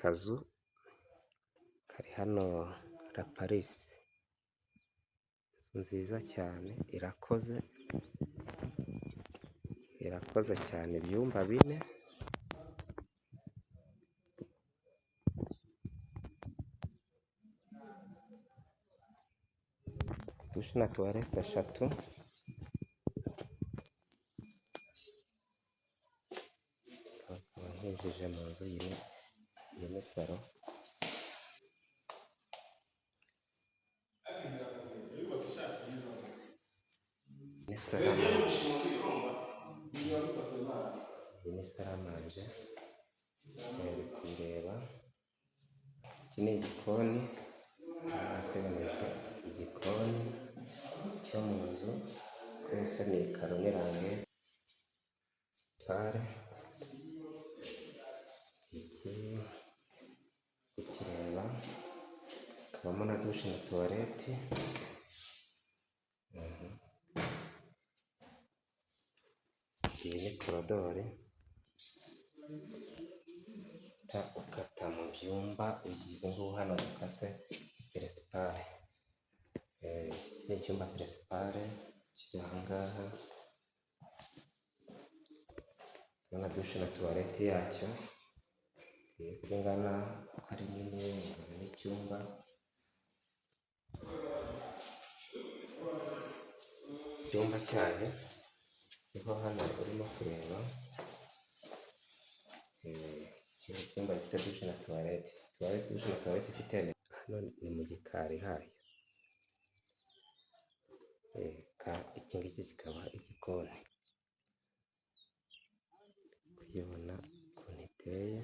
Kazu kari hano La Palisse, inzu nziza cyane irakoze, irakoze cyane, ibyumba 4, dushe na tuwarete 3, nkaba nkinjije mu nzu. Iyi ni salo, ni salamanje, iyi ni salamanje uri kuyireba. Iki ni igikoni, hateganyijwe igikoni cyo mu nzu, rwose ni ikaro n'irange, sale iki ukireba, hakabamo na dushe na tuwarete. Iyi ni korodori ukata mu byumba, ubu ngubu hano dukase peresipare. Iki ni icyumba peresipare kiri aha ngaha, na dushe na tuwarete yacyo, uko ingana, uko ari nini, ingana n'icyumba. Icyumba cyayo niho hano urimo kureba. Iki ni icyumba gifite dushe na tuwarete, dushe na tuwarete ifite hano ni mu gikari hayo. Iki ngiki kikaba igikoni, kuyibona ukuntu iteye.